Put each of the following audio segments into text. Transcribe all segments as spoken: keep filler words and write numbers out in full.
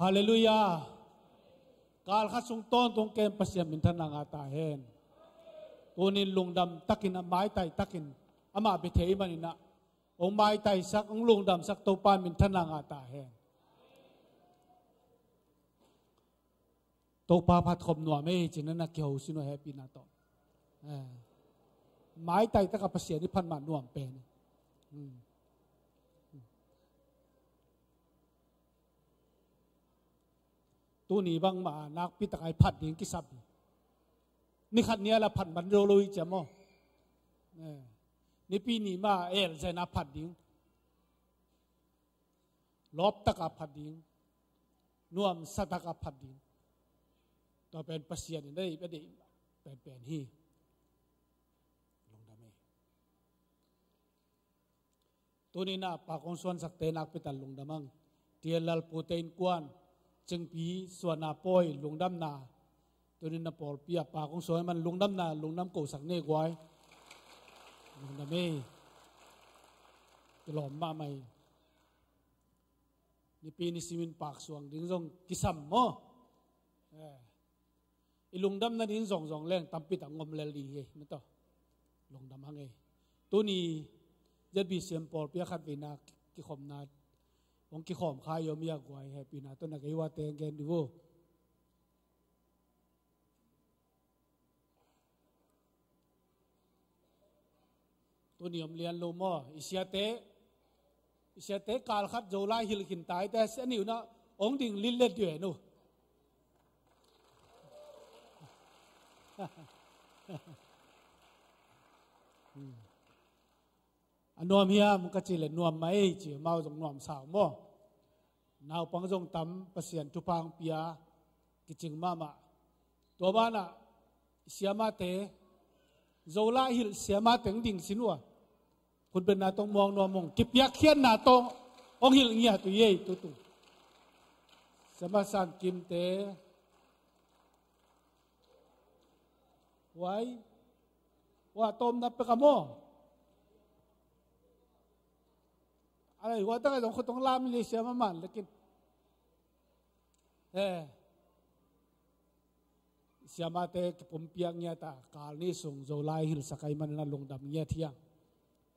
Halleluiah. Kalkhat sung tawntung kem Pasian minthanna ngah ta hen. Tunin lungdam takin a maitai takin amah bia thei maninah hong maitaisak, hong lungdamsak Topa minthanna ngah ta hen. Topa phat khop nuam ei, ci-in na kiho sin uh hehpihna tawh. Eh. Maitai taka Pasian i phat mah nuam pen. Hmm. Tuni bangmah nakpi taka i phat ding kisam hi. Ni khat ni a la phat man zo lo hi cia maw. Eh. Nipi ni mah el zen a phat ding. Lawp taka phat ding. Nuamsa taka phat ding. Tua pen Pasian in a deih, a deih penpen hi. Lungdam ei. Tuninah pa kong suansakte nakpitak lungdam ang. Tial Lalpute innkuan, Cingpi suanna pawi lungdamna. Tuninah pawlpi ah pa kong suan man lungdamna, lungdam kosak ne guai. Lungdam ei. Kilawm mahmah ei. Nipi nisimin paksuang ding zong kisam maw. Eh. I lungdam nading zongzong leng tampi tak ngom lel ding hi ei, na tawh. Lungdam hang ei. Tuni Z B C M pawlpi a khat veina kikhopna hong kikhawm kha i om i a guai hehpihna tawh na gei uate gen dih uh. Tuni om lian lo maw? I siate, i siate kalkhat Zolai hilh khin taite a nih unah ong ding lillet dih en uh. A nuam hiam ka cih leh nuam mah ei ci, amau zong nuam sau maw. Naupang zong tam, Pasian thupha hong pia, kicing mahmah. Tua banah siamate, Zolai hilh siamate hong ding sin uh a, khutbetna tawh muang nuam ung, kipiakkhiatna tawh hong hilh ngiat uh ei tutung. Siama San Kimte, huai, hua tawmna pek a maw. A lai hua tak a zong khut hong lam le siama man lekin. Eh. Siamate kipumpiak ngiat a, kal ni sung Zolai hilhsak ahih manin a lungdam ngiat hiang.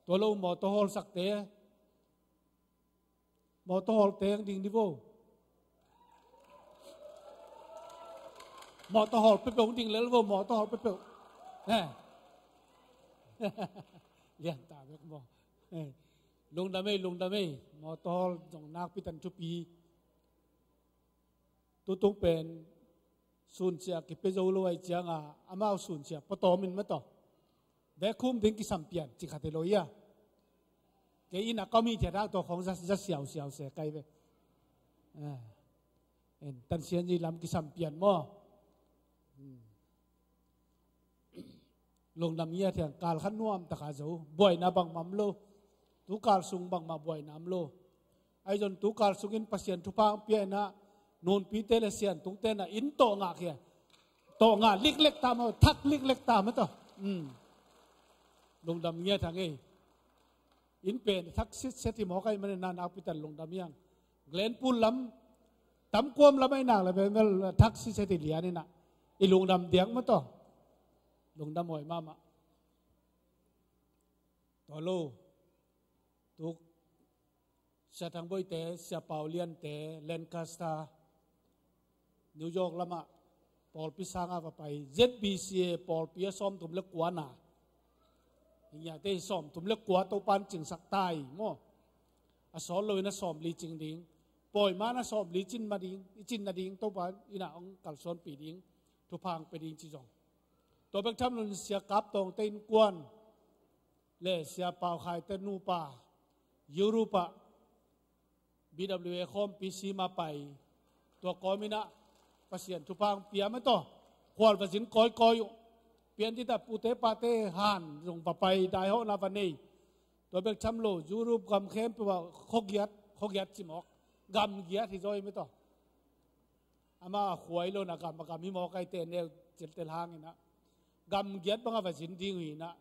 Tua lo mawtaw hawlsakte, mawtaw hawlte hong ding dih vo. Mawtaw hawl peuhpeuh hong ding lel vo, mawtaw hawl peuhpeuh. Eh. Lian ta bek maw. Eh. Lungdam ei, lungdam ei. Mawtaw hawl zong nakpi tan thupi. Tutung pen suncia kipia zo lo ahih cianga amau suncia pua tawm in mataw. Bek khum ding kisam pian ci khat hi lo ia. Kei inn a ka om hi thiat hang tua khawng za, za siausiau se kai ve. Ah. En, tansian zi lam kisam pian maw. Hmm. Lungdam ngiat hiang, kal khat nuam taka zo, buaina bangmah om lo. Tu kal sung bangmah buaina om lo. Ahi zong tu kal sungin Pasian thupha hong pia inah, nunpite le siantungte na inn tawh ngah khia. Tawh ngah liklek ta maw, thak liklek ta maw tawh. Hmm. Lungdam ngiat hiang ei. Inn pen thak sitset hi mawk ahih manin a nakpi tan lungdam hiang. Glenpool lam, Tamkuam lam ahih nak le pen bel thak sitset hi lian inah. I lungdam diak maw tawh. Lungdam huai mahmah. Tua lo. Tu Sia Thang Boite, Sia Pau Liante, Lancaster, New York lamah pawlpi sanga va pai, Z B C A pawlpi a sawmthum le kua na. Hi ngiate hi sawmthum le kua Topan cingsak ta hi maw. A sawt loin a sawmli cing ding. Pawi man a sawmli cin ma ding, i cin nading Topan inah hong kalsuanpih ding. Thupha hong pia ding ci zong. Tua bek tham loin Sia Kap Tawngte innkuan le Sia Pau Khaite nupa, Europe ah B W A khawmpi sima pai. Tua kawm inah Pasian thupha hong pia maw tawh. Khual va zin kawikawi uh. Pian dita pute pate han zong va pai, daihawhna va nei. Tua bek tham lo, Europe gam khempeuh ah khuagiat, khuagiat ci mawk. Gam giat hi zaw hi maw tawh. Amah a khuai lo na gam, a gam hi mawk ahih teh neu ciltel hang inah. Gam giat bangah va zin ding uh hi inah.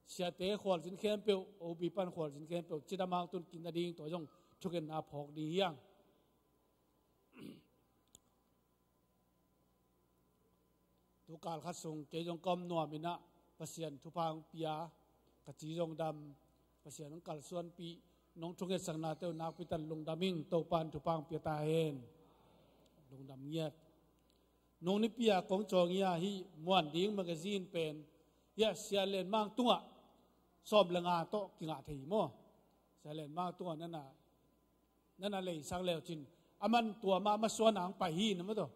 Siate khualzin khempeuh, O B pan khualzin khempeuh cidam hang tun kik nading tua zong thukhenna phawk ding hiang. Tukal khat sung kei zong ka om nuam in ah Pasian thupha hong pia, ka ci zong dam, Pasian hong kalsuanpih, nong thungetsaknate uh nakpi tak lungdam ing. Topa in thupha hong pia ta hen. Lungdam ngiat. Nung nipi a kong cawng hi a, hih Muan Ding magazine pen hi a, Sia Len Mang tungah sawm le nga tawh kingah thei hi maw? Sia Len Mang tungah nana nana leisak leu cin, aman tua mah masuan ang pai hi na maw taw.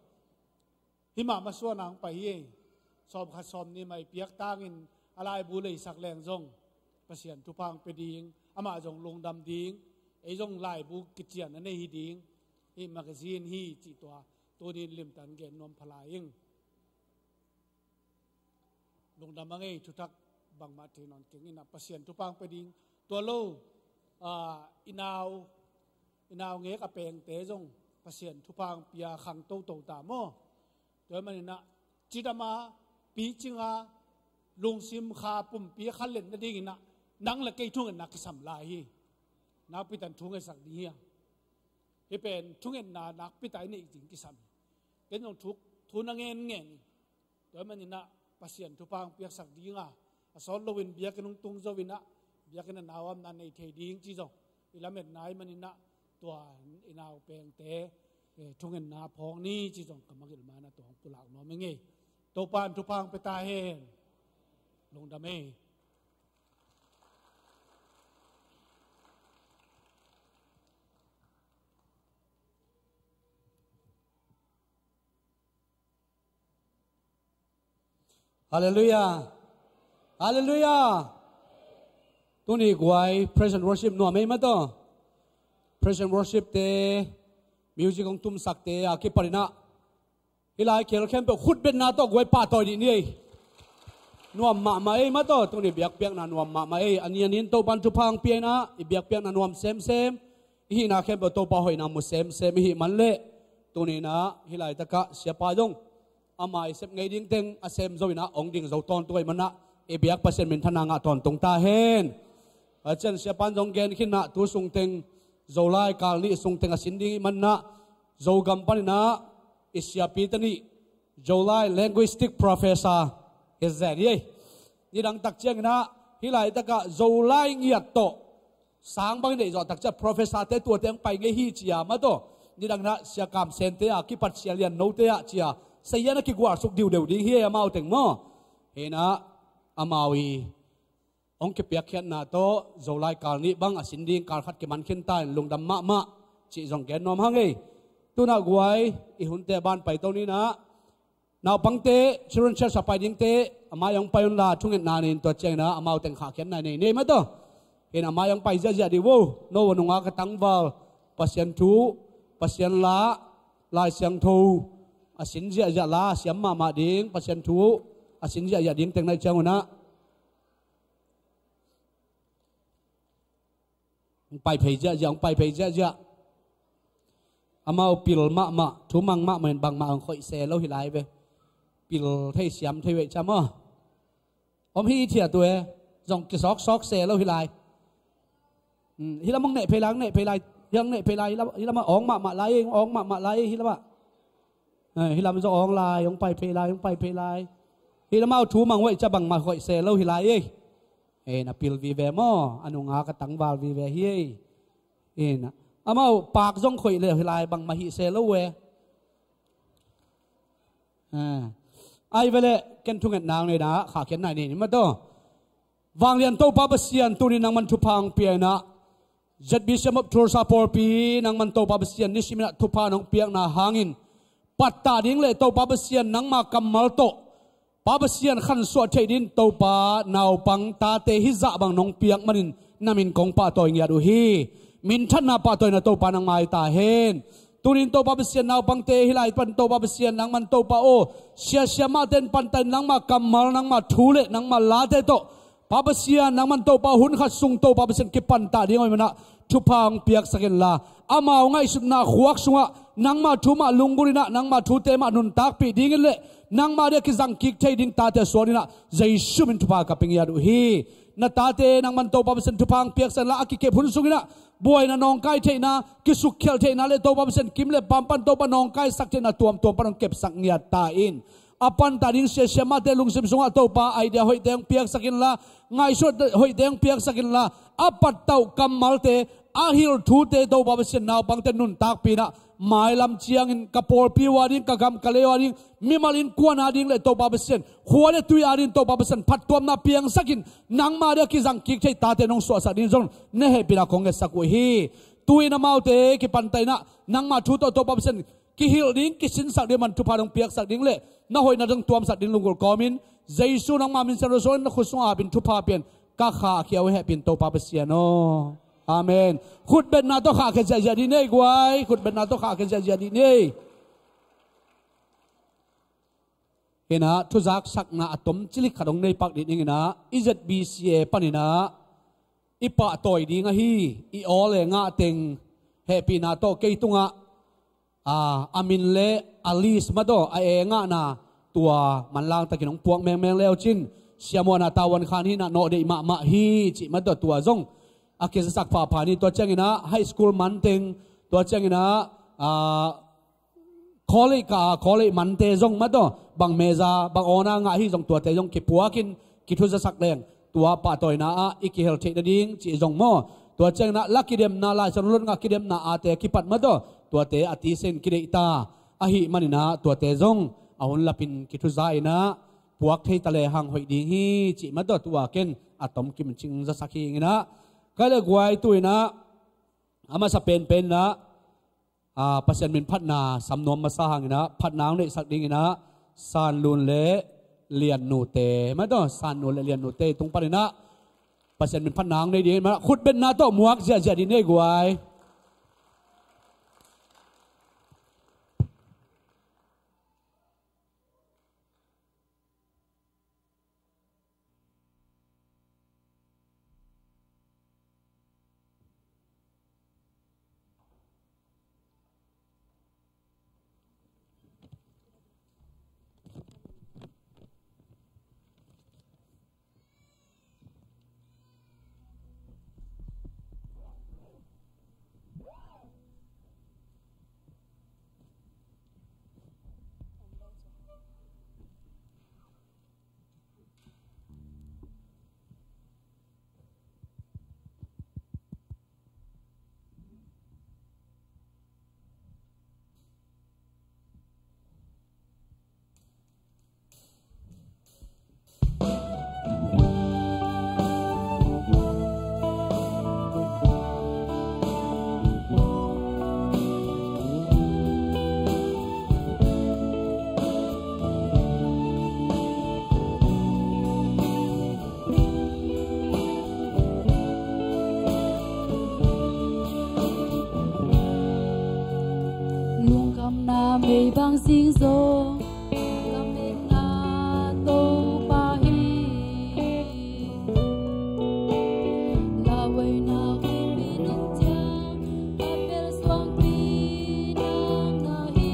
Hih mah masuan ang pai hi. Sawm khat sawm nih mah i piak tangin a laibu leisak leng zong Pasian thupha hong pia ding, amah zong lungdam ding, ei zong laibu kician a nei hi ding. Hih magazine hi cih tua tuni in limtan gen nuam pha lai ing. Lungdam a ngei, thutak bangmah thei nawn keng in ah Pasian thupha hong pia ding. Tua lo, ah, i nau, i naungek a pengte zong Pasian thupha hong pia khang toto ta maw? Tua ahih manin ah cidam a, picing a, lungsim kha pumpi a khalet nadingin ah nang le kei thungetna kisam lai hi. Nakpi tak thungetsak ding hi a, hih pen thungetna nakpi tak i neih ding kisam hi. Ken zong thu, thu na ngen ngen hi. Tua ahih manin ah Pasian thupha hong piaksak ding a, a sawt loin biakinn hong tung zo in ah biakinn a nauamna nei thei ding ci zong i lametna ahih manin ah tua i nau pengte, eh, thungetna phawk ni ci zong ka mangngilh ma-in ah tua hong pulak nuam ing ei. Topa in thupha hong pia ta hen. Lungdam ei. Halleluiah. Halleluiah. Tuni guai praise and worship nuam ei maw taw. Praise and worship te, music hong tumsakte a kipanin ah hih lai khel khempeuh khutbetna tawh guai pahtawi dih ni ei. Nuam mahmah ei maw taw, tuni biakpiakna nuam mahmah ei. A ni a ni in Topa in thupha hong pia in ah i biakpiakna nuam semsem, i hihna khempeuh Topa hoihna mu semsem i hih man leh, tuni in ah hih laitakah siapa zong ama i sep ngei ding teng a sem zo in ah hong ding zo tawntung ahih manin ah i biak Pasian minthanna ngah tawntung ta hen. A cian siapa in zong gen khin in ah tu sungteng, Zolai kal nih sungteng a sin ding ahih manin ah Zogam panin ah i siapi te nih Zolai linguistic professor hi zen hi ei. Nidang tak ciangin ah hih laitakah Zolai ngiat tawh sang bang i neih zawh tak ciang professor te tuate hong pai ngei hi ci a maw taw. Nidang in ah Sia Kam Sen te a kipat Sia Lian No te ah ci a, sia in ah kigualsuk diudeu ding hi ei amau teng maw. Hi in ah amau i hong kipiakkhiatna tawh Zolai kal nih bang a sin ding kal khat kiman khin ta in lungdam mahmah cih zong gen nuam hang ei. Tu in ah guai i hunte ban paito ni in ah naupangte, children church a pai dingte a mai hong pai un la, thungetna nei in, tua ciangin ah amau teng khahkhiatna nei ni ei maw taw. Hi in ah a mai hong pai ziahziah dih vo. No a nungak a tangval, Pasian thu, Pasian la, Lai Siangtho a sin ziahziah, la a siam mahmah ding, Pasian thu a sin ziahziah ding teng na hih ciangun ah hong pai phei ziahziah, hong pai phei ziahziah. Amau pil mahmah, thu mang mahmah in bangmah hong khoih se lo hi lai ve. Pil thei siam thei ve cia maw. Om hi i thiat uh e, zong kisawksawk se lo hi lai. Hmm, hih lam hong neh phei lai, hong neh phei lai, hih lam hong neh phei lai, hih lam, hih lam ah awng mahmah lai, awng mahmah lai, hih lam ah. Eh, hih lam zong awng lai, hong pai phei lai, hong pai phei lai. Hih lam ah thu mang uh e cia bangmah khoih se lo hi lai ei. Eh, na pil vive maw, a nungak a tangval vive hi ei. Eh, na, amau pak zong khoih le hi lai, bangmah hih se lo uh e. Eh, ai ve leh ken thungetna nei in ah khahkhiatna nei ni maw taw. Vanglian Topa Pasian, tuni in nangman thupha hong pia in ah, Z B C M of Tulsa pawlpi nangman Topa Pasian nisim in ah thupha nong piakna hangin, pattah ding le Topa Pasian nangma kammal tawh Pa Pasian khansuah theih dingin Topa naupang tate hih zah bang nong piak manin na min kong pahtawi ngiat uh hi. Minthanna pahtawina Topa nangmah hi ta hen. Tuni in Topa Pasian, naupangte hih lai pan Topa Pasian nangman Topa aw, siasia mahte in pantah in nangma kammal, nangma thu le nangma late tawh Pa Pasian nangman Topa hun khat sung Topa Pasian kipantah ding a om in ah thupha hong piaksak inla, amau ngaihsutna khuak sungah nangma thu mah lunggulh in ah, nangma thute mah nuntakpih dingin le nangma dia kizang kik thei ding tate suan in ah Jesu min thupha ka pia ngiat uh hi. Na tate nangman Topa Pasian thupha hong piaksak inla, a kikep hun sung in ah buaina nawngkai theihna, kisukkhialh theihna le Topa Pasian kim le pam pan Topa nawngkaisak theihna tuamtuam pan hong kepsak ngiat ta in. a pantah ding siasia mahte lungsim sungah Topa idea hoihte hong piaksak inla, ngaihsut hoihte hong piaksak inla, a pattauh kammalte, a hilh thute Topa Pasian naupangte nuntakpih inah, mailam ciangin ka pawlpi uh ading, ka gam ka lei uh ading, mimal innkuan ading le Topa Pasian, khua le tui ading Topa Pasian phattuamna piangsakin, nangma dia kizang kik thei tate nong suahsak ding zong na hehpihna kong ngetsak uh hi. Tu-in amaute kipantah inah nangma thu tawh Topa Pasian kihilh ding, kisinsak ding, man thupha dong piaksak ding le na hoihna dong tuamsak ding lunggulh kawmin, Jesu nangma min siangtho suangin na khut sungah apin thupha pian, ka kha a khia uh hehpih in Topa Pasian aw. Amen. Khutbetna tawh khahkhia ziahziah dih ni ei guai, khutbetna tawh khahkhia ziahziah dih ni ei. Inah thuzaksakna a tom cilik khat hong nei pak dih ning inah, i Z B C A paninah i pahtawi ding ahi, i awl e ngah teng hehpihna tawh kei tungah, a, a min le a list mah tawh a e ngahna tua manlang takin hong puak mengmeng le uh cin, siamuahna tavuan khan hinah nawh deih mahmah hi cih mah tawh tua zong a kizasak phapha ni. Tua cianginah high school man teng, tua cianginah, a, college ka, college mante zong mah tawh, bang meza, bang awna ngah hi zong tuate zong kipuakin kithuzasak leng tua pahtawina ah i kihel theih nading cih zong maw. Tua cianginah la kidemna, Lai Siangtho lotngah kidemna ate kipat mah tawh tuate a tisen kideihta ahih maninah tuate zong a hun lapin kithuza inah puak thei ta lehang hoih ding hi cih mah tawh tua ken a tom kimcing zasak hi inginah, kai le guai tu inah a masa penpeninah, a, Pasian min phatna samnuam masa hanginah phatna hong neihsak dinginah Sanlun le Liannute mah tawh, Sanlun le Liannute tung paninah Pasian min phatna hong nei ding mah, khutbetna tawh muak ziahziah dih ni ei guai. Lungkhamna mei bang sing zong, lungkhamna Topa hi. Lauhuaina khuipi nang ciang, a pel suangpi nang na hi.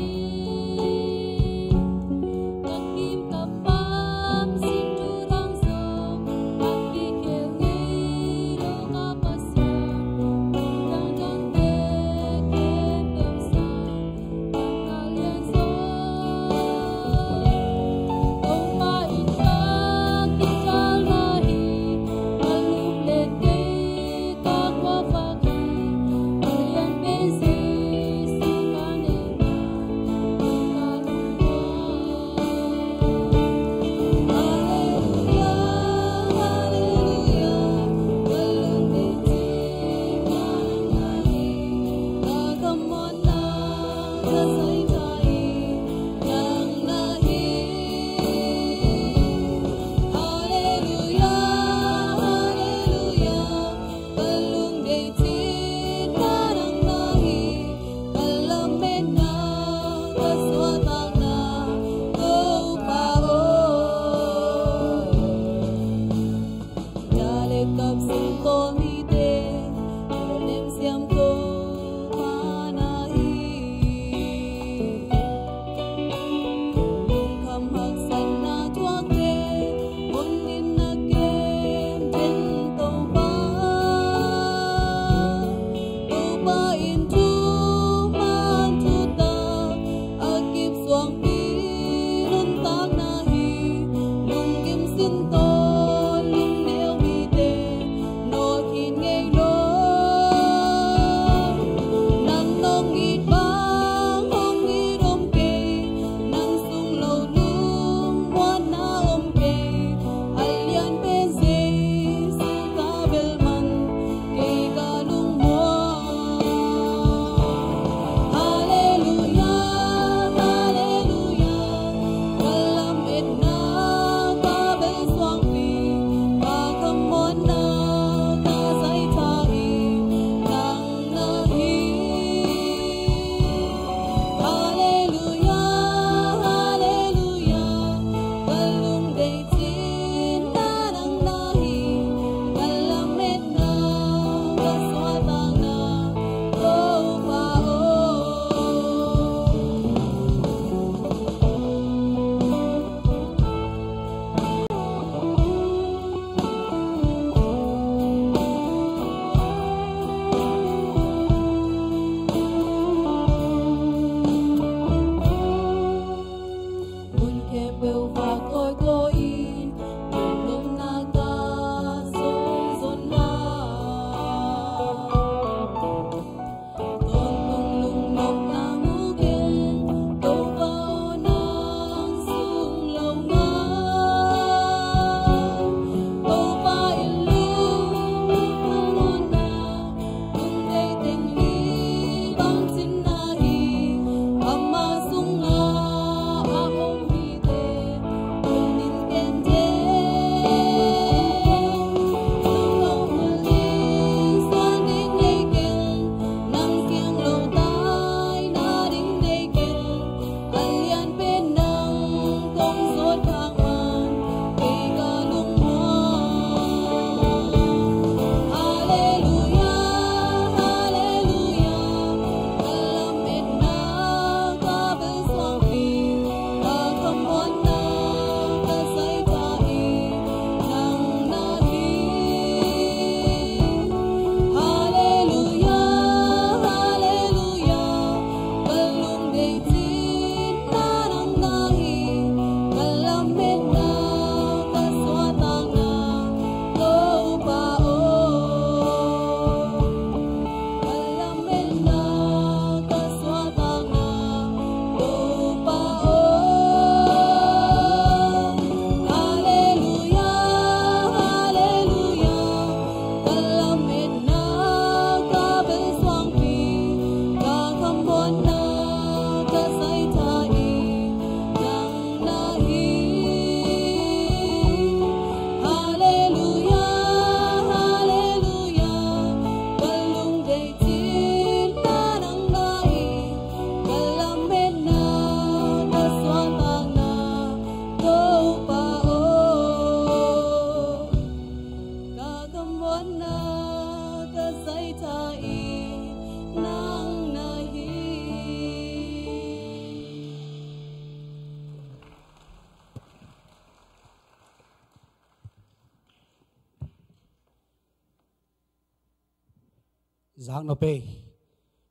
Zak nop ei.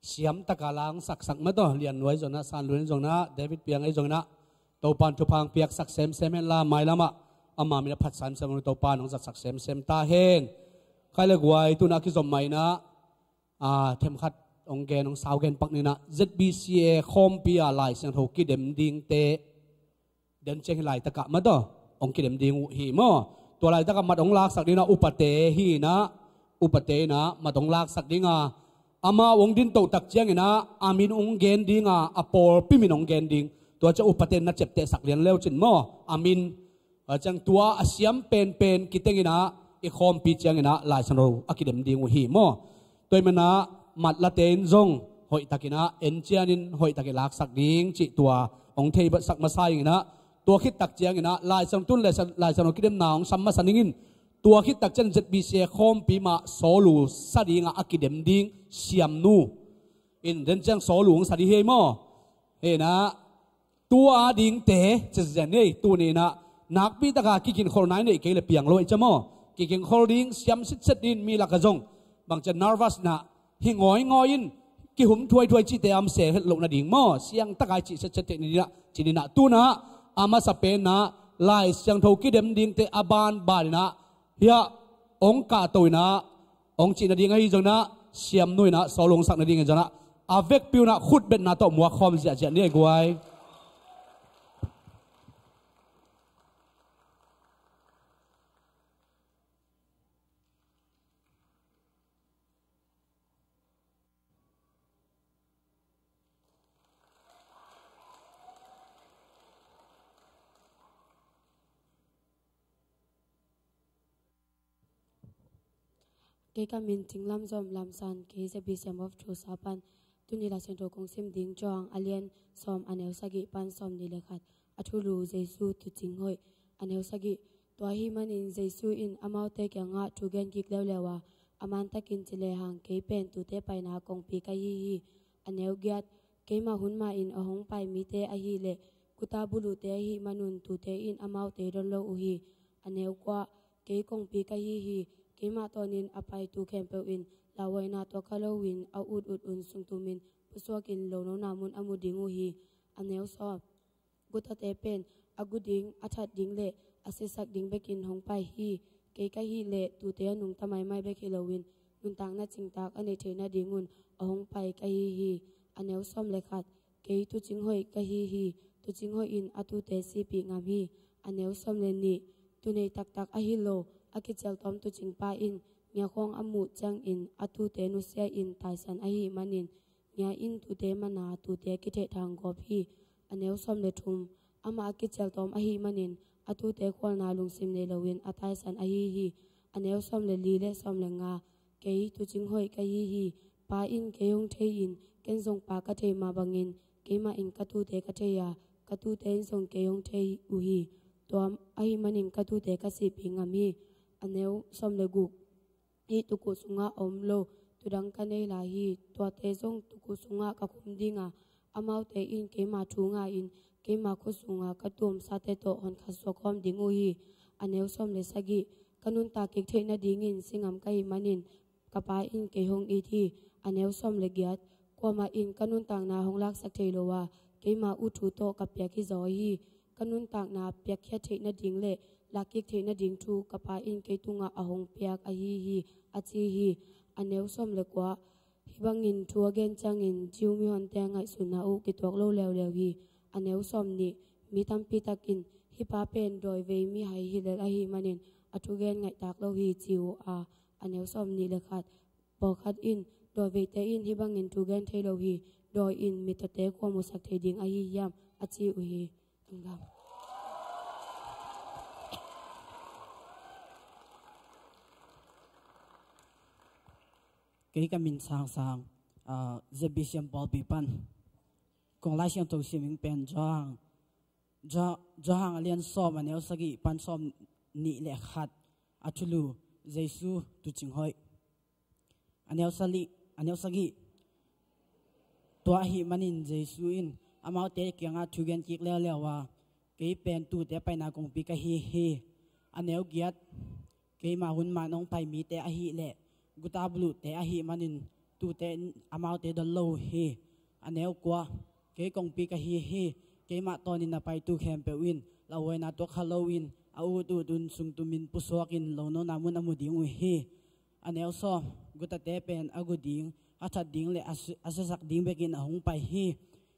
Siam taka la hong saksak mah tawh, Lian Nuai zong inah, San Lun zong inah, David Piang ei zong inah, Topan thupha hong piaksak semsem henla, mailamah ama minah phat semsem, Topan hong zatsak semsem ta hen. Khai le guai, tunah a kizom mah inah, a, themkhat hong gen, hong sau gen pak ni inah, Z B C A khawmpi a Lai Siangtho kidem dingte, den ciang hi laitakah mah tawh hong kidem ding uh hi maw. Tua laitakah mat hong laksak ding inah upate hi inah, upate inah mat hong laksak ding a, amau hong din toh tak ciang inah a min hong gen ding a, a pawlpi min hong gen ding. Tua ciang upate in na ciaptehsak lian leu cin maw, a min. A ciang tua a siam penpen kiteng inah i khawmpi ciang inah Lai Siangtho a kidem ding uh hi maw. Tua ahih manah matlate in zong hoihtak inah encian in hoihtak i laksak ding cih tua hong theisak masa ing inah, tua khit tak ciang inah Lai Siangtho tun le Lai Siangtho kidemna hong sam masa ning in, tua khit tak ciang Z B C A khawmpi mah sawl uh sa ding a, a kidem ding siamnu in den ciang sawl uh hong sa ding hi maw. Hi inah, tua dingte, ci zen ei, tuni inah nakpi taka kikinkhol nai neih kei le piang lo ei cia maw. Kikinkhol ding, siam sitset ding, mi lakah zong bang ciang nervous inah hi ngawi ngawi in, kihum thuai thuai cihte a om se het loh nading maw, siang taka i cih sitset theih ni inah, ci ni inah, tunah a masa pen inah Lai Siangtho kidem dingte a banban inah hiah hong kahto inah, hong cih nading ahi zong inah, siamnu inah sawl uh hong sak nading hi zong inah, a vekpi un ah khutbetna tawh muak khawm ziahziah ni ei guai. Kei ka min Cing Lam Zom Lam San, kei Z B C M of Tulsa pan. Tuni Lai Siangtho kong sim ding Johan a lian sawm, a neu sagih pan sawmnih le khat. A thulu: Jesu tuucing hoih. A neu sagih: Tua ahih manin Jesu in amaute kiangah thu gen kik leuleu a, a man takin ci lehang, kei pen tuute paina kongpi ka hi hi. A neu giat: Keimah hun ma-in a hong pai mite ahih leh guta buluhte ahih manun tuute in amaute don lo uh hi. A neu kua: Kei kongpi ka hi hi. Keimah tawnin a pai tuu khempeuh in lauhuaina tuak kha loin a ut ut un sungtumin pusuakin lonona mun a mu ding uh hi. A neu sawm: Gutate pen a gu ding, a that ding le a sisak ding bekin hong pai hi. Kei ka hih leh tuute a nungta maimai bek hi loin nuntakna cingtaak a neih theih nadingun a hong pai ka hi hi. A neu sawm le khat: Kei tuucing hoih ka hi hi. Tuucing hoih in a tuute sihpih ngam hi. A neu sawm le nih: Tuunei taktak ahi lo, a kicialtawm tuucingpa in ngia khawng a muh ciangin a tuute nusia in taisan ahih manin ngia in tuute man a, tuute a kithehthang gawp hi. A neu sawm le thum: Amah a kicialtawm ahih manin a tuute khualna lungsim nei loin a taisan ahi hi. A neu sawm le li le sawm le nga: Kei tuucing hoih ka hi hi. Pa in kei hong thei-in ken zong Pa ka thei mah bangin keimah in ka tuute ka thei a, ka tuute in zong kei hong thei uh hi. Tua ahih manin ka tuute ka sihpih ngam hi. A neu sawm le guk: Hih tuukuh sungah a om lo tuudang ka nei lai hi. Tuate zong tuukuh sungah ka khum ding a, amaute in keima thu ngai-in keima khut sunga ka tuamsate tawh honkhat suak khawm ding uh hi. A neu sawm le sagih: Ka nuntak kik theih nadingin si ngam ka hih manin ka Pa in kei hong it hi. A neu sawm le giat: Kuamah in ka nuntakna hong laksak thei lo a, keima ut thu tawh ka piak hi zaw hi. Ka nuntakna piakkhiat theih nading le lakkik theih nading thu ka Pa in kei tungah a hong piak ahi hi, a ci hi. A neu sawm le kua: Hih bangin thu a gen ciangin Jew mihonte a ngaihsutna uh kituak lo leuleu hi. A neu sawm nih: Mi tampi takin hih pa pen dawivei mihai hi lel ahih manin a thugen ngaihtak lo hi, ci uh a. A neu sawm nih le khat: Pawlkhat in, dawiveite in hih bangin thu gen thei lo hi. Dawi in mittawte kua musak thei ding ahi hiam, a ci uh hi. Lungdam. Kei ka min Sang Sang, ah, Z B C M pawlpi pan. Kong Lai Siangtho siaming pen Johan, Jo-, Johan a lian sawm, a neu sagih pan sawm nih le khat. A thulu: Jesu tuucing hoih. A neu sagih, a neu sagih: Tua ahih manin Jesu in amaute kiangah thu gen kik leuleu a, kei pen tuute paina kongpi ka hi hi. A neu giat: Keima hun ma-in hong pai mite ahih leh guta buluhte ahih manin tuute in amaute don lo uh hi. A neu kua, kei kongpi ka hi hi. Keimah tawnin a paitu khempeuh in lauhuaina tuak kha loin a ut ut un sungtumin pusuakin lonona mun a mu ding uh hi. A neu sawm, gutate pen a gu ding, a that ding le a si- a siasak ding bekin a hong pai hi.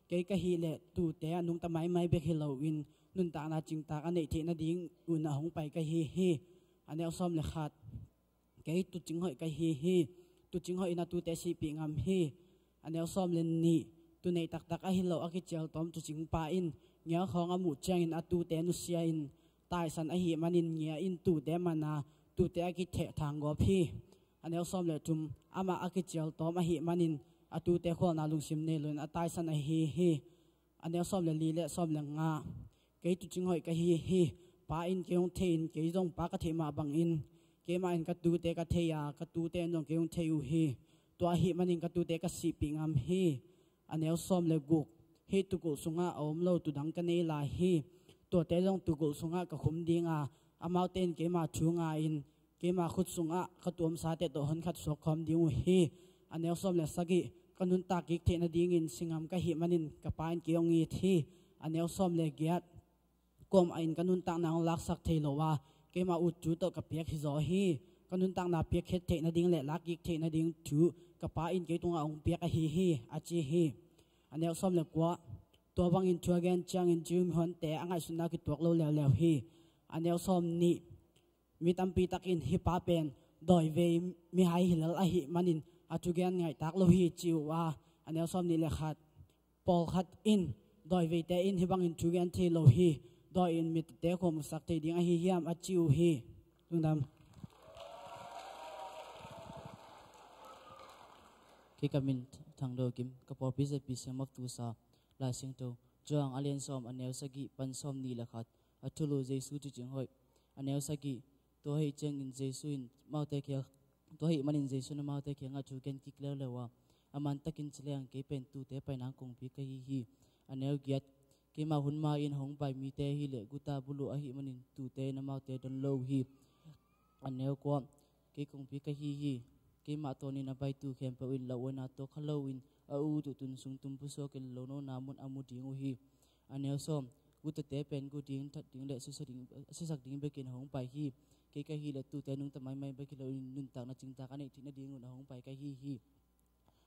Kei ka hih leh tuute a nungta maimai bek hi loin nuntakna cingtak a neih theih nading un a hong pai ka hi hi. A neu sawm le khat, kei tuucing hoih ka hi hi. Tuucing hoih in a tuute sihpih ngam hi. A neu sawm le nih, tunei taktak ahi lo a kicial tawm tuucing pa in ngial khawng a muh ciangin a tuute nusia in taisan ahih manin ngia in tuute mana tuute a kitheh thanggawp hi. A neu sawm le thum, amah a kicial tawm ahih manin a tuute khualna lungsim nei loin a taisan ahi hi. A neu sawm le li le sawm le nga, kei tuucing hoih ka hi hi. Pa in kei hong thei in kei zong Pa ka theih mah bangin keimah in ka tuute ka thei a, ka tuute in zong kei hong thei uh hi. Tua ahih manin ka tuute ka sihpih ngam hi. A neu sawm le guk, hih tuukulh sungah a om lo tuudang ka nei lai hi. Tuate zong tuukulh sungah ka khum ding a, amaute in keima thu nga in keima khut sungah ka tuamsate tawh honkhat suak khawm ding uh hi. A neu sawm le sagih, ka nuntak kik theih nadingin singam ka hih manin ka Pa in kei hong it hi. A neu sawm le giat, kuamah in ka nuntakna hong laksak thei lo a, keima ut thu tawh ka piak hi zaw hi. Ka nuntakna piakkhiat theih nading le lakkik theih nading thu ka Pa in kei tungah hong piak ahi hi, a ci hi. A neu sawm le kua, tua bangin thu a gen ciangin Jew mihonte a ngaihsutna kituak lo leuleu hi. A neu sawm nih, mi tampi takin hih pa pen dawivei mihai hi lel ahih manin a thugen ngaihtak lo hi ci uh a, a neu sawm nih le khat, pawlkhat in dawiveite in hih bangin thugen thei lo hi. Dawi in mitte khuamusak thei ding ahi hiam a ci uh hi. Lungdam. Kei ka min Thang Do Kim, ka pawlpi Z P C M of Tulsa, Lai Siangtho, Johan a lian sawm a neu sagih pan sawm nih le khat, a thulu Jesu tuucing hoih. A neu sagih, tua ahih ciangin Jesu in amaute kiang, tua ahih manin Jesu in amaute kiangah thu gen kik leuleu a, a man takin ci leng kei pen tuute paina kongpi ka hi hi. A neu giat, keima hun ma in hong pai mite hi leh guta buluh ahih manin tuute in amaute don lo uh hi. A neu kua, kei kongpi ka hi hi. Keimah tawnin a paitu khempeuh in lauhuaina tuak kha loin a ut ut un sungtum pusuakin lonona mun a mu ding uh hi. A neu sawm, gutate pen gu ding, that ding le siasak ding, siasak ding bekin a hong pai hi. Kei ka hih leh tuute nungta maimai bek hi loin nuntakna cingtak a neih theih nadingun a hong pai ka hi hi.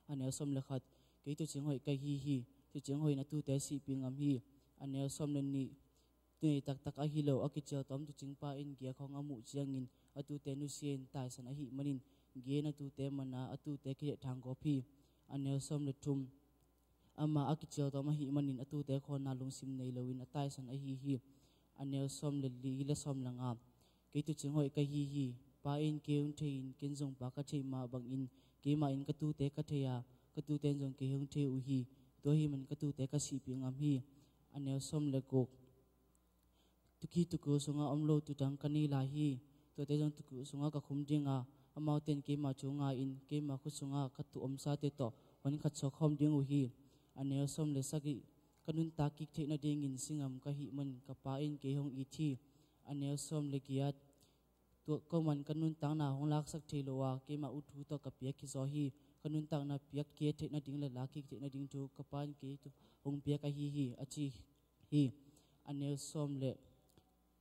A neu sawm le khat, kei tuucing hoih ka hi hi. Tuucing hoih in a tuute sihpih ngam hi. A neu sawm le nih, tunei taktak ahi lo a kicial tawm tuucing pa in ngial khawng a muh ciangin a tuute nusia in taisan ahih manin ngia in a tuute mana a tuute kitheh thanggawp hi. A neu sawm le thum, amah a kicial tawm ahih manin a tuute khualna lungsim nei loin a taisan ahi hi. A neu sawm le li le sawm le nga, kei tuucing hoih ka hi hi. Pa in kei hong thei in ken zong Pa ka theih mah bangin keimah in ka tuute ka thei a, ka tuute in zong kei hong thei uh hi. Tua ahih manin ka tuute ka sihpih ngam hi. A neu sawm le guk, tuki tuukulh sungah om lo tuudang ka nei lai hi. Tuate zong tuukulh sungah ka khum ding a, amaute in keima thu nga in keima khut sungah ka tuamsate tawh honkhat suak khawm ding uh hi. A neu sawm le sagih, ka nuntak kik theih nadingin singam ka hih manin ka Pa in kei hong it hi. A neu sawm le giat, tua kuaman ka nuntakna hong laksak thei lo a, keima ut thu tawh ka piak hi zaw hi. Ka nuntakna piakkhiat theih nading le lakkik theih nading thu ka Pa in kei tungah hong piak ahi hi, a ci hi. A neu sawm le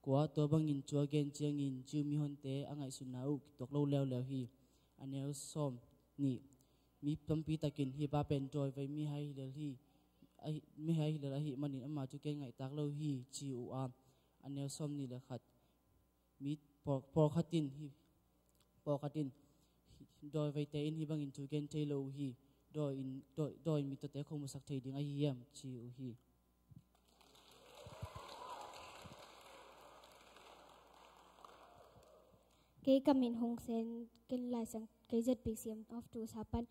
kua, tua bangin thu a gen ciangin Jew mihonte a ngaihsutna uh kituak lo leuleu hi. A neu sawm nih, mi tampi takin hih pa pen dawivei mihai hi lel hi, ahi, mihai hi lel ahih manin ama thugen ngaihtak lo hi ci uh a. A neu sawm nih le khat, mi pawl, pawlkhat in hi, pawlkhat in hi, dawiveite in hih bangin thugen thei lo uh hi. Dawi in, dawi, dawi in mi tuate khuamusak thei ding ahi hiam ci uh hi. Kei ka min Hong Sen, ken Lai Siang, kei Z P C M of Tulsa pan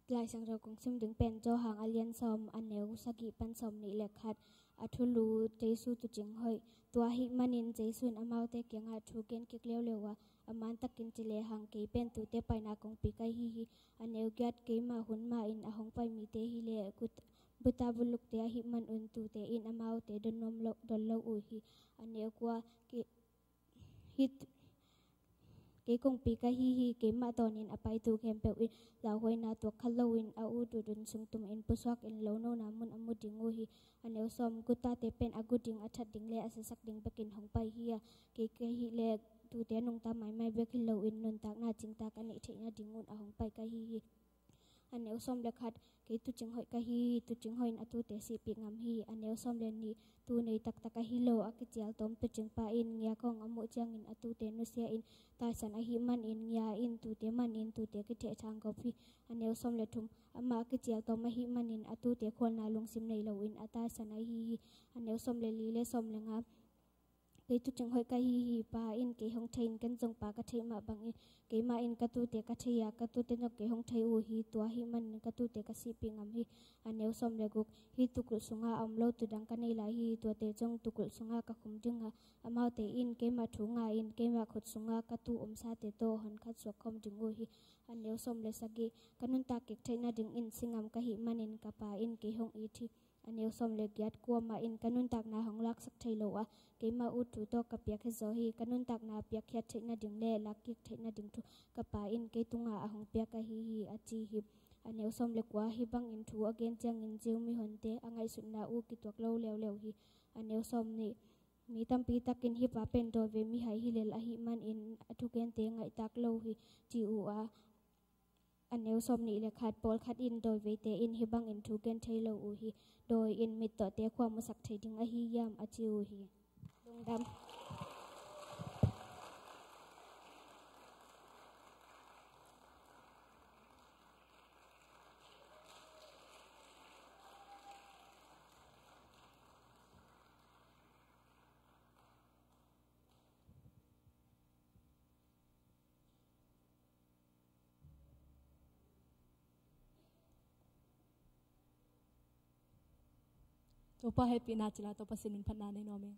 Lai Siangtho kong sim ding pen Johan a lian sawm a neu sagih pan sawm nih le khat, a thulu Jesu tuucing hoih. Tua ahih manin Jesu in amaute kiangah thu gen kik leuleu a, a man takin ci lehang kei pen tuute paina kongpi ka hi hi. A neu giat, keima hun ma in a hong pai mite hi leh guta bulukte ahih manun tuute in amaute don nuam lo, don lo uh hi. A neu kua, kei, hih, Kei kongpi ka hi hi. Keimah dawnin a paitu khempeuh in lauhuaina tuak kha loin a ut ut un sungtum in pusuak in lo nona mun a mu ding uh hi. A neu sawm, gutate pen a gu ding, a that ding le a siasak ding bekin hong pai hi a, kei ka hih le tute nungta maimai bek hi loin nuntakna cingtak a neih theih nadingun a hong pai ka hi hi. A neu sawm le khat, kei tuucing hoih ka hi hi. Tuucing hoih in a tuute sihpih ngam hi. A neu sawm le nih, tuu nei taktak ahi lo a kicial tawm tuucingpa in ngiak hong a muh ciangin a tuute nusia in taisan ahih manin ngia in tuute manin tuute kithehthang gawp hi. A neu sawm le thum, amah a kicial tawm ahih manin a tuute khualna lungsim nei loin a taisan ahi hi. A neu sawm le li le sawm le nga, kei tuucing hoih ka hi hi. Pa in kei hong thei in ken zong Pa ka theih mah bangin keimah in ka tuute ka thei a, ka tuute zong kei hong thei uh hi. Tua ahih manin ka tuute ka sihpih ngam hi. A neu sawm le guk, hih tuukulh sunga a om lo tuu dang ka nei lai hi. Tuate zong tuukulh sunga ka khum ding a, amaute in keimah thu nga in keimah khut sunga ka tuu omsate tawh honkhat suak khawm ding uh hi. A neu sawm le sagih, ka nuntak kik theih nadingin si ngam ka hih manin ka Pa in kei hong it hi. A neu sawm le giat, kuamah in ka nuntakna hong laksak thei lo a, keimah ut thu tawh ka piak hi zaw hi. Ka nuntakna piakkhiat theih nading le lakkik theih nading thu ka Pa in kei tungah a hong piak ahi hi, a ci hi. A neu sawm le kua, hih bangin thu a gen ciangin Jew mihonte a ngaihsutna uh kituak lo leuleu hi. A neu sawm nih, mi tampi takin hih pa pen dawivei mihai hi lel ahih manin a thugente ngaihtak lo hi, ci uh a, a neu sawm nih le khat, pawlkhat in dawiveite in hih bangin thu gen thei lo uh hi. Dawi in mittawte khua musak thei ding ahi hiam, a ci uh hi. Lungdam. Topa hehpihna cila Topa sinin phatna nei nuam ing.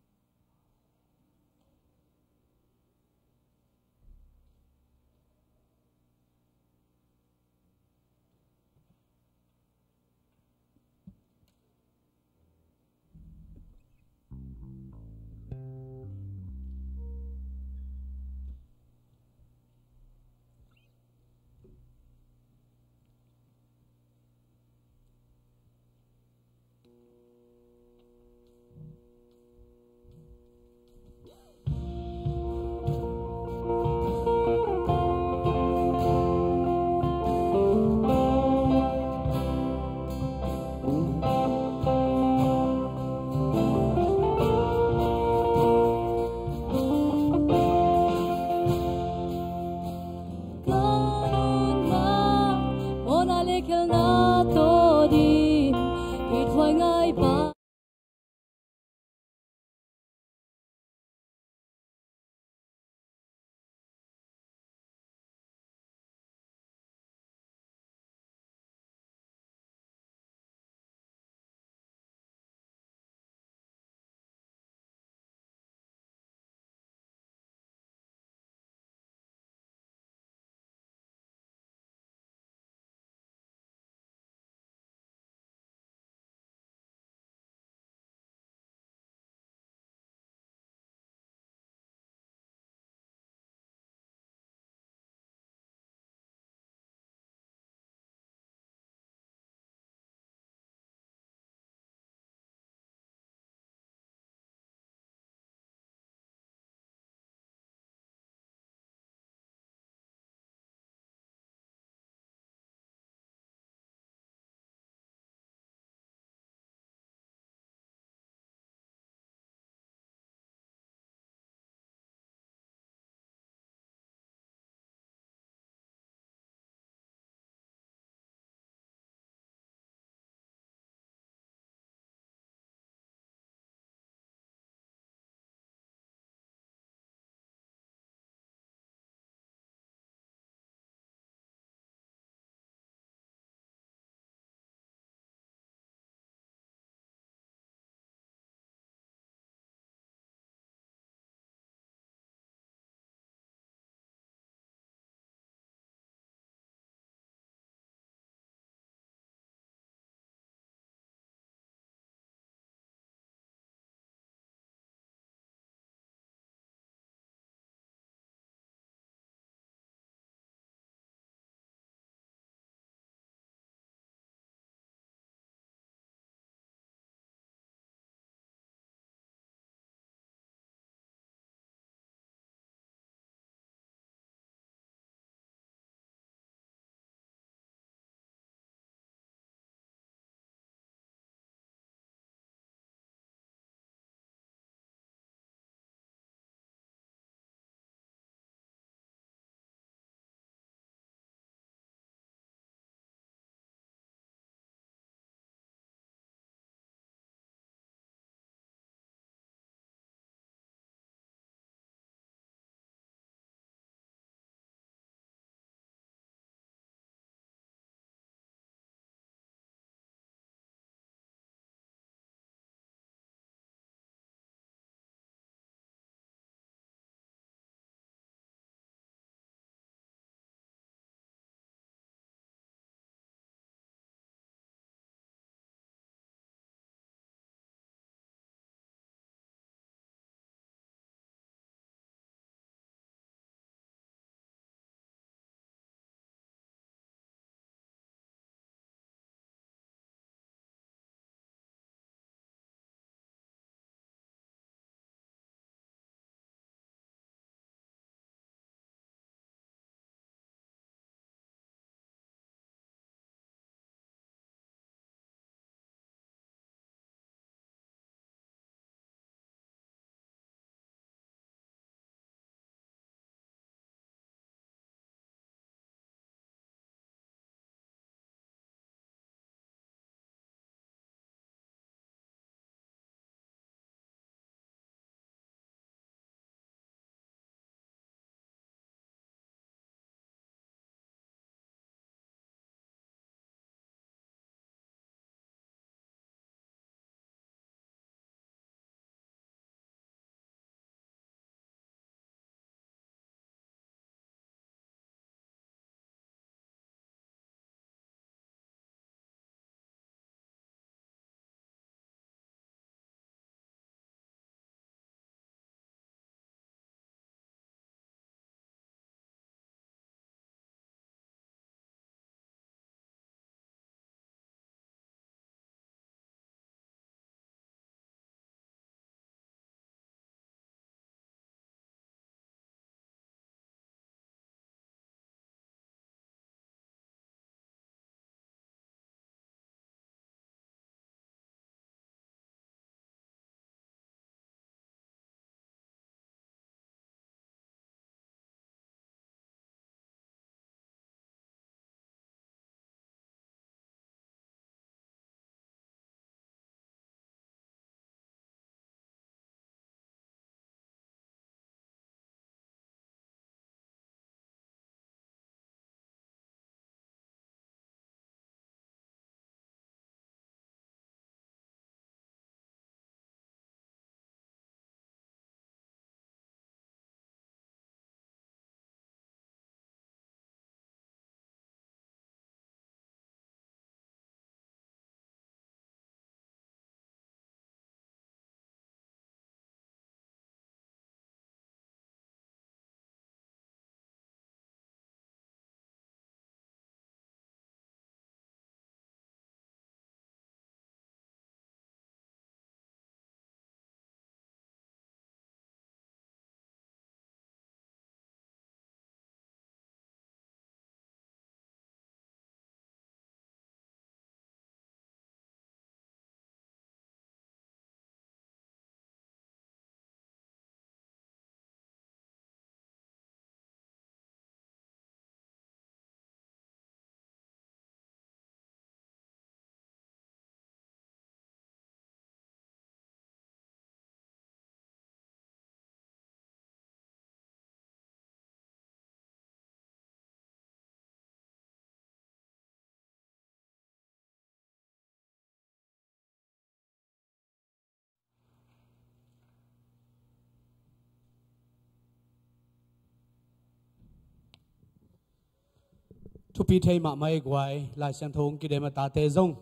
Thupi thei mahmah ei guai, Lai Siangtho hong kidem a tate zong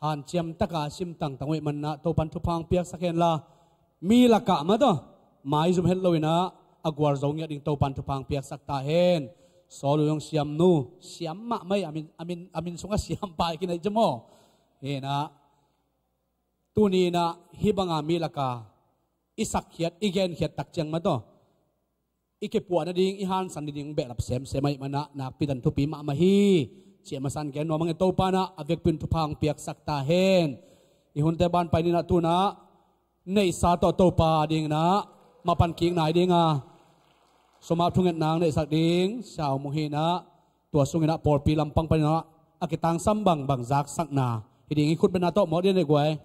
hanciam taka a sim tangtang uh ei manah Topan thupha hong piaksak henla, mi lakah mah tawh maizum het loinah a gualzo ngiat ding Topan thupha hong piaksak ta hen. Sawl uh zong siamnu, siam mahmah ei, a min, a min, a min sungah siampa i kinai ci maw? Hinah tuni inah hih banga mi laka i sakkhiat, i genkhiat tak ciang mah tawh i kipuah nading, i hansan nading behlap semsem ahih manah nakpi tan thupi mahmah hi. Ciah masan gen nuam ang e, Topa inah a vekpi in thupha hong piaksak ta hen. I hunte banpai ninah tunah neihsa tawh Topa dinginah mapan kik nai dinga sumah thungetna ang neihsak ding sau muh hinah, tua sunginah pawlpi lampang paninah a kitangsam bangbang zaksakna hi ding i khutbetna tawh mawh dih nei guai.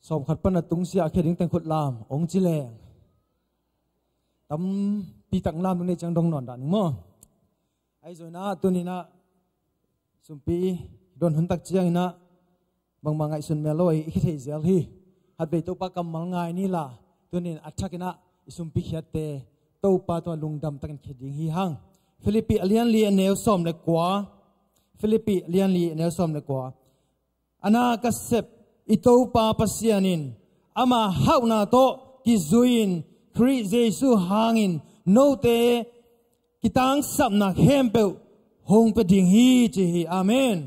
Sawmkhat pan a tungsiah a khia ding teng khut lam ong ci leng tampi tak lam dong nei ciang dong nawn dah ning maw? Ahi zongin ah tuninah sumpi don hun tak cianginah bangmah ngaihsun mel lo i khia thei zel hi. Hatvei Topa kammal ngai ni la, tunin a thakinah i sumpi khiatte Topa tungah lungdam takin khia ding hi hang. Filippi a lianli a neu sawm le kua. Filippi a lianli a neu sawm le kua. A na ka sep i Topa Pasian in ama hauhna tawh kizui-in Khrih Jesu hangin note kitangsapna khempeuh hong pia ding hi, ci hi. Amen.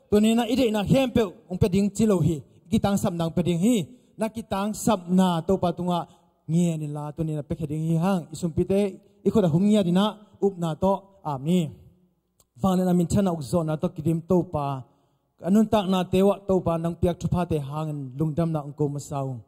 Tuninah i deihna khempeuh hong pia ding ci lo hi. Kitangsapna hong pia ding hi. Na kitangsapna Topa tungah ngian inla tuninah piakhia ding hi hang. I sumpite i khut a hum ngiat inah upna tawh. Amen. Vanglian a minthanna ukzawhna tawh kidim Topa, ka nuntaknate uh ah Topa nang piak thuphate hangin lungdamna hong ko masa ung.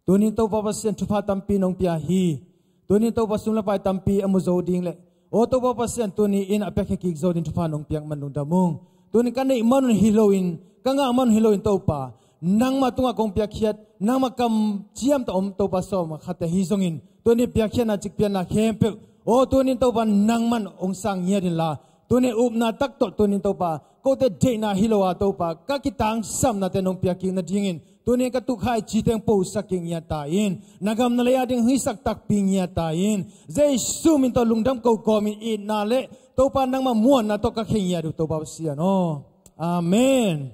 Tunin Topa Pasian thupha tampi nong pia hi. Tunin Topa sum le pai tampi a mu zo ding le, aw Topa Pasian tuni in a piakhia kik zo ding thupha nong piak man lungdam ung. Tunin ka neih manun hi loin, ka ngah manun hi loin Topa, nangmah tungah kong piakkhiat, nangmah kamciam tawh om Topa sawm khatte hi zongin, tunin piakkhiatna cikpianna khempeuh, aw tunin Topa nangman hong sang ngiat inla, tunin upna tak tawh tunin Topa, kote deihna hi lo a Topa, ka kitangsapnate nong piak kik nadingin, tunin ka tukkhai citeng posak kik ngiat ta in, na gam na lei a ding hisak takpi ngiat ta in, Jesu min tawh lungdam ko kawmin itna le Topa nangmah muanna tawh ka khia ngiat uh Topa Pasian aw. Amen.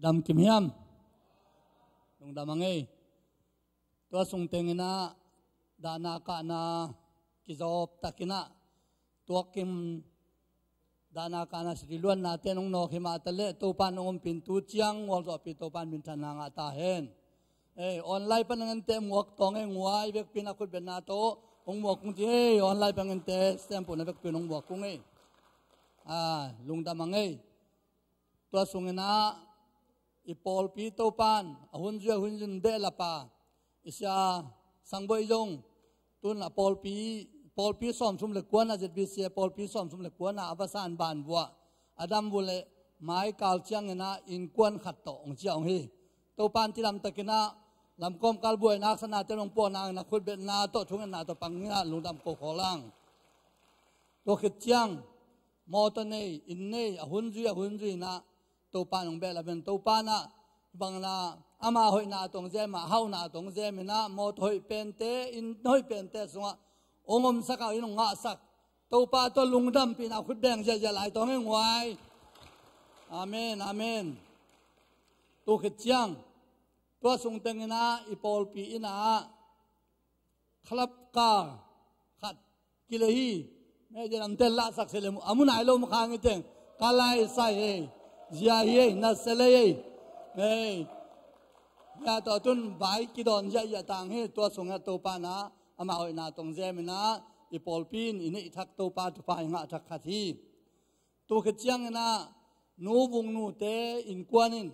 Dam kim hiam? Lungdam ang ei. Tua sung tenginah dahna kahna kizawp takinah tuakkim dahna kahna sililuanna ten hong nawk himah taleh Topan hong ompih tu ciang ngualzawhpih Topan minthanna ngah ta hen. Ei, online pan a ngente muak tawng ei nguai vekpin a khutbetna tawh hong muak kung ci ei, online pan a ngente stempuhna vekpin hong muak kung ei. A, lungdam ang ei. Tua sunginah i pawlpi Topan a hunzui a hunzui in behlap a, i sia Sangboih zong tun a pawlpi, pawlpi sawmsum le kuana Z B C a pawlpi sawmsum le kuana a va san ban vuah a dam vuh le mai kal cianginah innkuan khat tawh hong ciah hong hi. Topan tilamtakinah lamkawm kal buaina aksana ten hong puahna inah khutbetna tawh thungetna tawh panginah lungdam ko khawlang. Tua khit ciang mawtaw nei, inn nei, a hunzui a hunzui inah Topa in hong behlap in Topa inah bangna ama hoihna tawh hong zem a, hauhna tawh hong zem inah mawtaw hoih pente, inn hoih pente sungah hong omsak a, inn hong ngahsak Topa tawh lungdampihna khut beng ziahziah lai tawng ei nguai. Amen, amen. Tua khit ciang tua sung tenginah i pawlpi innah khalap ka khat kilei hi. Mei, dia lamte lahsak se le mu, a mu nai lo mu khang i teng. Ka lai sai ei. Zia hi ei, na se lei ei. Mei. Mei a tawh tun vai kidawn ziahziah tang hi, tua sungah Topa inah ama hoihna tawh hong zem inah i pawlpi in i neih thak Topa thupha i ngah thak khat hi. Tua khit cianginah nu vung nute innkuan in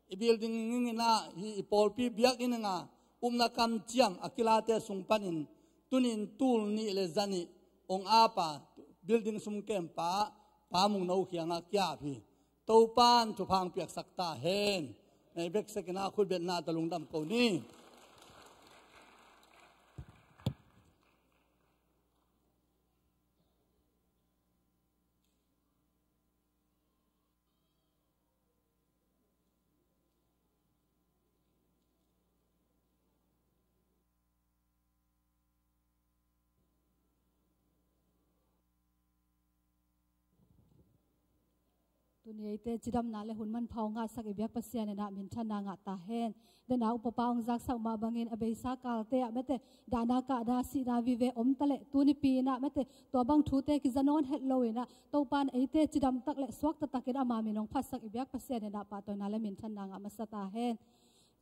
i building ing inah hi i pawlpi biakinn inga upna kamciam a kilate sung panin tunin tul nih le zanih hong apa building sum kempa Pa Mung No kiangah kiap hi. Topan thupha hong piaksak ta hen. Nei bek sekin a khut betna ta lungdam ko ni. Tuni eite cidamna le hun manpha hong ngahsak i biak Pasian in ah minthanna ngah ta hen. Dena upapa hong zaksak mah bangin a beisa kalte ah mate dahna kahna sihna vive om ta leh tuni pi in ah mate tua bang thute kiza nawn het lo in ah Topan eite cidam tak le suak taktak in ama min hong phatsak i biak Pasian in ah pahtawina le minthanna ngah masa ta hen.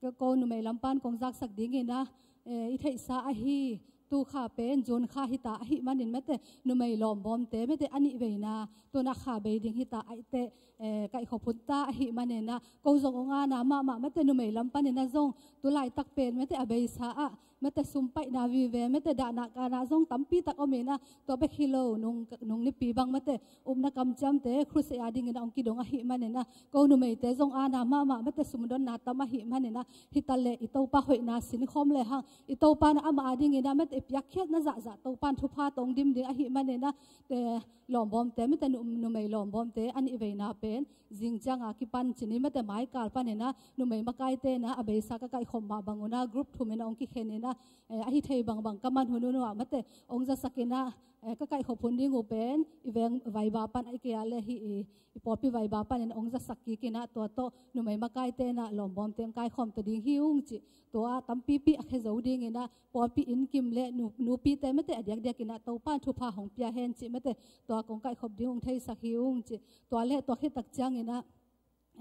Ka ko numei lampan kong zaksak dingin ah, eh, i theihsa ahi tu kha pen June kha hita ahih manin mate numei lawmbawmte mate a nih veina tuna kha bei ding hita ahih teh, eh, kaihkhop hun ta ahih manin ah ko zong hong ana mahmah mate numei lam panin ah zong tu laitak pen mate a beisa ah mate sumpaihna vive mate dahna kahna zong tampi tak om in ah tua bek hi lo nung, nung nipi bang mate upna kamciamte crusade a dingin ah hong kidong ahih manin ah ko numeite zong ana mahmah mate sumdonna tam ahih manin ah hita leh i Topa hoihna sinkhawm lehang i Topa in ah amah a dingin ah mate i piakkhiatna zahzah Topan thupha tawh hong dim ding ahih manin ah, eh, lawmbawmte mate nu-, numei lawmbawmte a nih veina pen zing cianga kipan ci ni mate maikal panin ah numei makaite in ah a beisa ka kaihkhop mah bang un ah group thum in ah hong kikhen in ah, eh, ahi thei bangbang ka man hun un ah mate hong zasak in ah, eh, ka kaihkhop hun ding uh pen i veng vaiba pan a i kei ah le hi i, i pawlpi vaiba panin hong zasak kik in ah tua tawh numei makaite in ah lawmbawmte hong kaikhawm ta ding hi ung cih tua tampipi a khe zo dingin ah pawlpi inn kim le nu-, nupite mate a diakdiakin ah Topan thupha hong pia hen cih mate tua kong kaihkhop ding hong theisak hi ung cih tua le tua khit tak ciangin ah,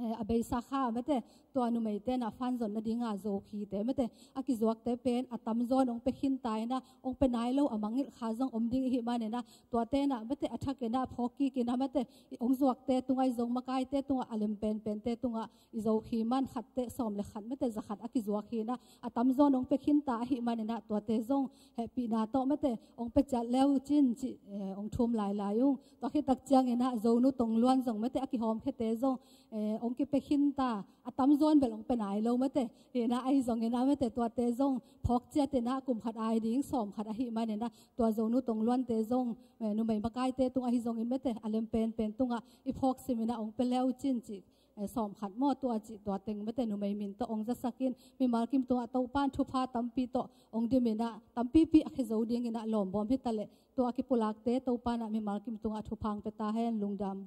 eh, a beisa kha mate tua numeite in ah fan zon nadinga zokhite mate a kizuakte pen a tamzaw in hong pia khin ta in ah hong pia nai lo a mangngilh kha zong om ding ahih manin ah tuate in ah mate a thakin ah phawk kik in ah mate hong zuakte tungah i zong makaite tungah a lem penpente tungah i zokhi man khatte sawm le khat mate za khat a kizuak hi in ah a tamzaw in hong pia khin ta ahih manin ah tuate zong hehpihna tawh mate hong pia ciat le uh cin cih, eh, hong thum lailai ung. Tua khit tak ciangin ah Zonu tongluan zong mate a kihawmkhiate zong, eh, hong kipia khin ta a tamzaw in bel hong pia nai lo mate hi in ah ahi zongin ah mate tuate zong phawk ciat in ah kum khat ai ding sawm khat ahih manin ah tua Zonu tongluante zong, eh, numei makaite tung ahi zongin mate a lem penpen tungah i phawk sim in ah hong pia le uh cin cih, eh, sawm khat maw tua cih tua teng mate numei min tawh hong zasak in mimal kim tungah Topan thupha tampi tawh hong dim in ah tampipi a khe zo dingin ah lawmbawm hita leh tua a kipulakte Topan ah mimal kim tungah thupha hong pia ta hen lungdam.